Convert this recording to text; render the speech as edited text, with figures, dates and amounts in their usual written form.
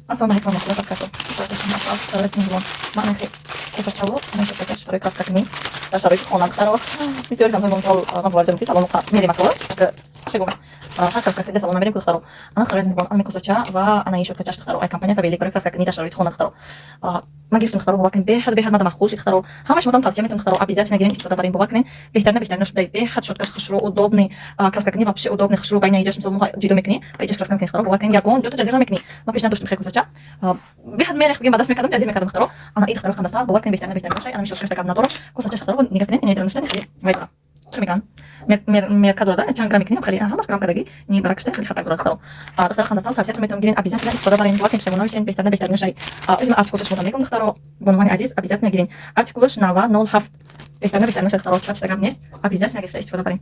Ассалому алайкум ва раҳматуллоҳи ва баракатуҳ. Ман косачаво щёткачаш барои краска кунӣ дар шароити хона, духтаро. Бисёри занҳои мо, мисол, ман бовар дорам, ки салон мерем, акова чегум ҳар краска кунӣ салон намерем, духтаро. Ана, духтаро, меҳрубон, ана косача ва ана ин щёткачаш, духтаро, ай компания Фаберлик барои краска кунӣ дар шароити хона, духтаро. Ман гирифтам, духтаро, бовар кунед, беҳад, беҳад мада маъқул шид, духтаро. Ҳамаш модам тавсия метавам, духтаро, обязательно гирен, истифода барем. Бовар кунед, беҳтарина, беҳтарина шуда, беҳад щёткаш хушрӯ, удобный, краска кунӣ вообще удобный, хушрӯ. Байна иҷаш, мисол, муҳа ҷидо мекунӣ ба иҷаш краска мекунӣ, духтаро. Бовар кунед, ягон ҷота ҷазир намекунӣ. Ман пеш надоштам хел косача, беҳад мерех, бигем, ба даст мекардам, ҷазир мекардам, духтаро. Ана ин, духтаро, хандасал, бовар кунед, беҳтарина, беҳтарина бошад. Ана щёткаш гап надорам. Косачаш, духтаро, нигоҳ кунед, ина доништа хеле вай дорам, чӣ мегӯянд, мерка дорада, чанд грамм мекунем, хеле ҳамаш грамм кадаги ни баракшта, хеле хатар дорад, духтаро. Духтаро, хандасал, тавсиятон метавонам, гирен, обязательно истифода барен. Бовар кунед, шумо нависен, беҳтарина, беҳтарина шай. Изм артикулаш шумо мегӯям, духтаро, бонувони азиз, обязательно гирен. Артикулаш 90 07. Беҳтарина, беҳтарина шай, духтаро, сифаташ гап нест, обязательно гирифта истифода барен.